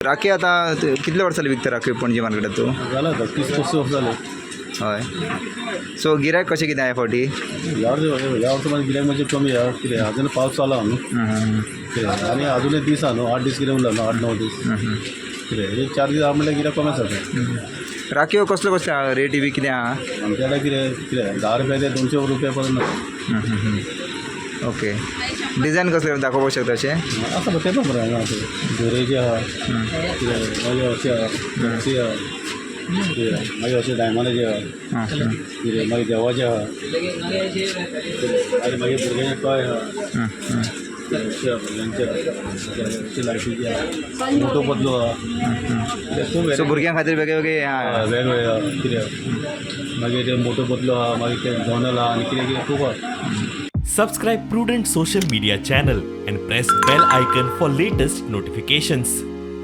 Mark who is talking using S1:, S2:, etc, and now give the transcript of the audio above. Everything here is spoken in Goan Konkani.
S1: राखी आतां कितले वर्सां जाली विकता राखी पणजे मार्केटात तूं?
S2: जालें आतां 30-35 वर्सां जालें.
S1: हय, सो गिरायक कशें कितें ह्या फावटी?
S2: ह्या वर्सा, ह्या वर्सा मातशें गिरायक मातशें कमी. ह्या कितें अजून पावस चालू आहा न्हू. कितें आनी अजूनय दीस आहा न्हू, 8 दीस कितें उरला न्हू, 8-9 दीस. कितें एक 4 दीस आहा म्हणल्यार गिरायक कमी जाता.
S1: राखयो कसल्यो कसल्यो आहा, रेटी बी कितें आहा?
S2: आमच्या कडेन कितें कितें 10 रुपया ते 200 रुपया पर्यंत आसा.
S1: ओके, डिझायन कसले दाखोवपाक शकता अशें?
S2: आसा तें पण बरें आहा, दोरेचे आहा, कितें मागीर अशें आहा, टॅक्सी आहा, कितें मागीर अशें डायमंडाचे आहा, कितें मागीर देवाचे आहा, आनी मागीर भुरग्यांचे टॉय आहा, अशें भुरग्यांचे अशें लायटीचे आहा, मोटो बदलो आहा, कितें खूब.
S1: सो भुरग्यां खातीर वेगळे वेगळे हे आहा.
S2: हय, वेगवेगळे आहा. कितें मागीर ते मोटो बदलो आहा, मागीर ते दोनल आहा आनी कितें कितें खूब आहा.
S3: Subscribe Prudent Social Media channel and press bell icon for latest notifications.